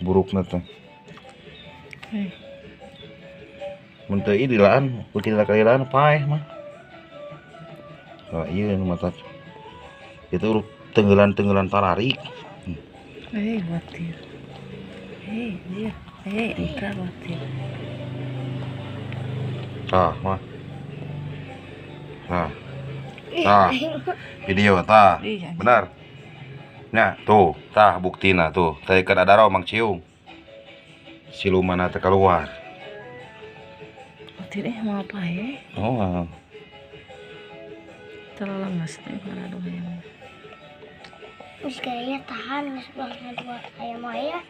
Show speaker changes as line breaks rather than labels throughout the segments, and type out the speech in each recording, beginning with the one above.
Burukna teh. Mun teu ieu dilaan, beuki kalilaan paeh mah. Nah, ieu nu mata. Itu tenggelan-tenggelan tararik.
Watir. Iya. Entra watir.
Tah, mah. Tah. Tah. Video tah. Benar. Nah, tuh, tah buktina tuh. Tadi kan ada Mang Ciung. Siluman teh keluar.
Watir mau apa ya?
Oh.
Terlalu ngas teh mana dong ayam.
Terus kayaknya tahan nggak sebelah dua ayam ayah.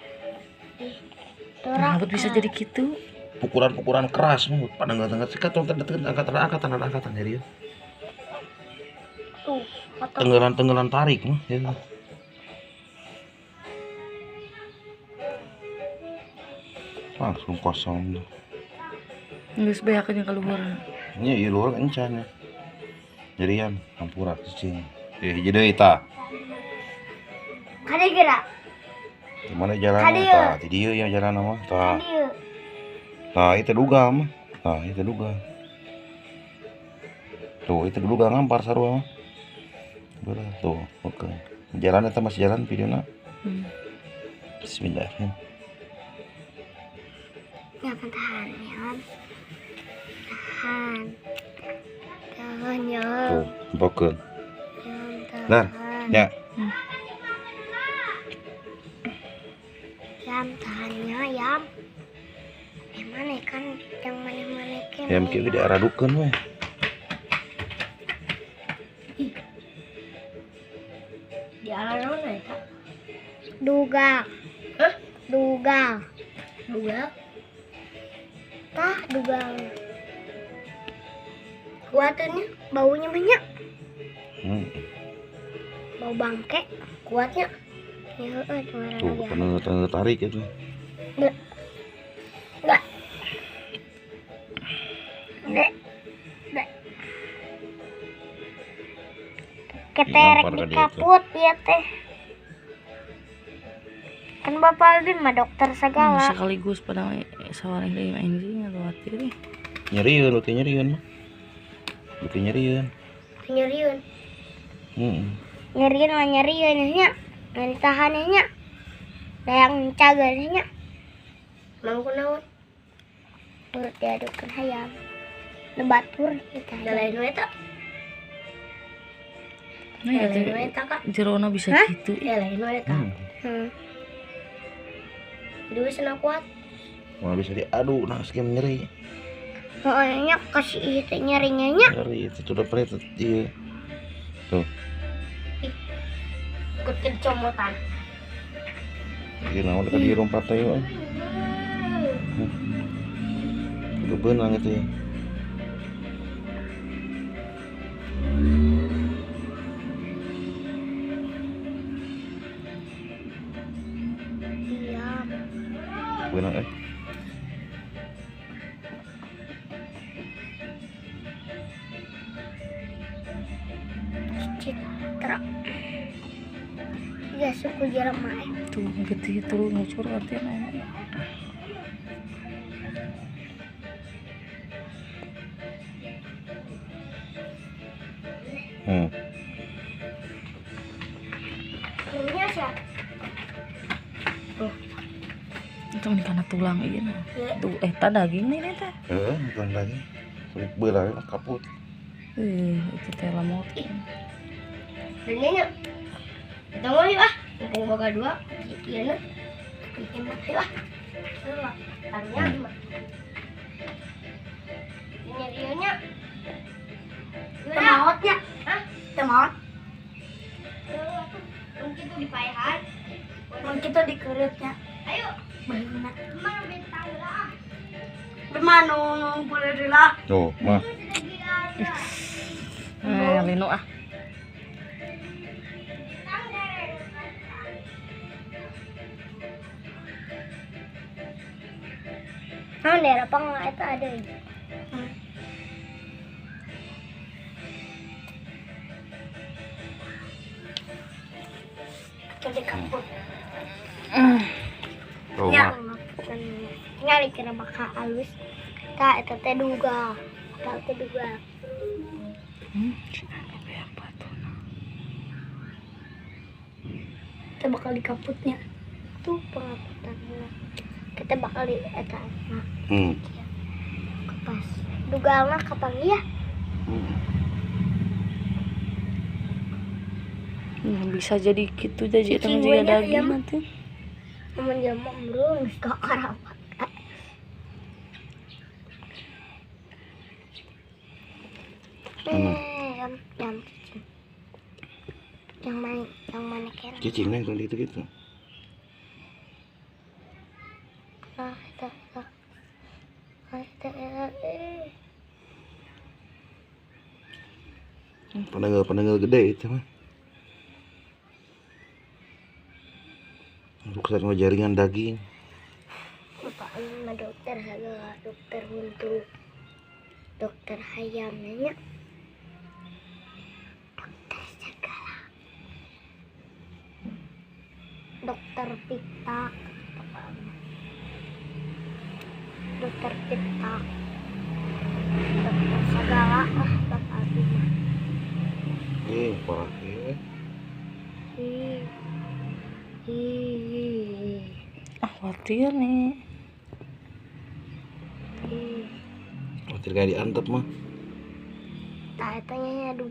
Nah, bisa jadi gitu.
Pukulan-pukulan keras mah pada nggak sikat angkatan angkatan jadi ya.
Tuh,
tenggelan-tenggelan tarik mah ya. Langsung kosong.
Geus beak jeung ka luhur.
Nya ieu luhur encan ya. Jadian hampura cicing. Hiji deui tah.
Kade geura.
Di mana jalan tah? Di dieu ya jalan mah tah. Tah itu duga mah. Tah itu duga. Tuh itu duga ngampar sarua mah. Belah tuh, oke. Jalan eta masih jalan videona. Bismillah.
Jangan tahan ya. Tahan. Tahan ya.
Tuh, bokeun. Nah, ya.
Yam tahannya yam. Mana kan yang mana-mana kan.
Yam kieu di aradukeun we.
Di arah eta? Duga. Hah? Duga. Duga. Tah duga. Kuatannya baunya banyak. Bau bangke kuatnya. Ya,
tuh, penuh tarik itu.
Enggak. Enggak. Enggak. Enggak. Keterek di kaput ya teh. Kan Bapak Alvin mah dokter segala.
Sekaligus pada sawareh deui anjing khawatir.
Nyerieun, beuki nyerieun mah. Beuki nyerieun.
Nyerieun. Heeh. Nyerieun mah nyerieun nya. Ngan tahan nya. Dayang cager nya. Mang kunaon? Urut diadukeun hayam. Nu batur kita. Da lain we eta.
Nah, ya teh. Jerona bisa gitu.
Ya lain we eta. Jadi wis kuat.
Moal bisa diadu nah skim nyeri.
Heeh nya kasih ieu teh nyerinya nya.
Nyeri itu sudah pret ieu. Tuh.
Ikut kecomotan.
Ieu naon ka dieu lompat teh ieu. Udah beunang itu ya.
Iya.
Beunang eh.
Citra. Ya suku jeremai.
Tuh getih terus ngucur artinya.
Ini siapa?
Tuh. Itu ini karena tulang iya nah. Tuh eta daging nih eta.
Heeh, bukan daging. Kulit belah kaput.
Itu teh lamot.
Ini nya. Kita mau yuk ah. Mumpung boga dua, ieu na. Bikin mah yuk ah. Tanya mah. Ini ieu nya. Temaotnya. Hah? Temaot. Mungkin tuh dipaehan. Mungkin tuh dikereutnya. Ayo. Baheuna. Mana bentang lah. Bemano ngumpul lah.
Tuh, mah.
Lino ah.
Nah, daerah pang itu ada. Jadi kaput.
Tuh. Kumaha?
Nyali kira bakal halus. Tah eta teh duga. Eta teh duga. Kita bakal dikaputnya. Tuh pengaputannya. Kita bakal di eta. Kepas. Dugalna kapan ya?
Nah, bisa jadi gitu jadi eta mah jiga daging nanti.
Mun jelema bro geus kakarapat. Yang cicing. Yang main, yang mana kira?
Cicing neng kalau gitu gitu.
Nah, itu.
Penanggal gede itu mah. Rusak sama jaringan daging.
Bapak mah dokter segala, dokter untuk dokter ayam nanya. Dokter segala. Dokter pita. Dokter pita. Dokter segala ah bapak mah.
Parah ya.
Ah, khawatir nih.
Khawatir kayak diantep mah.
Tanya-tanya.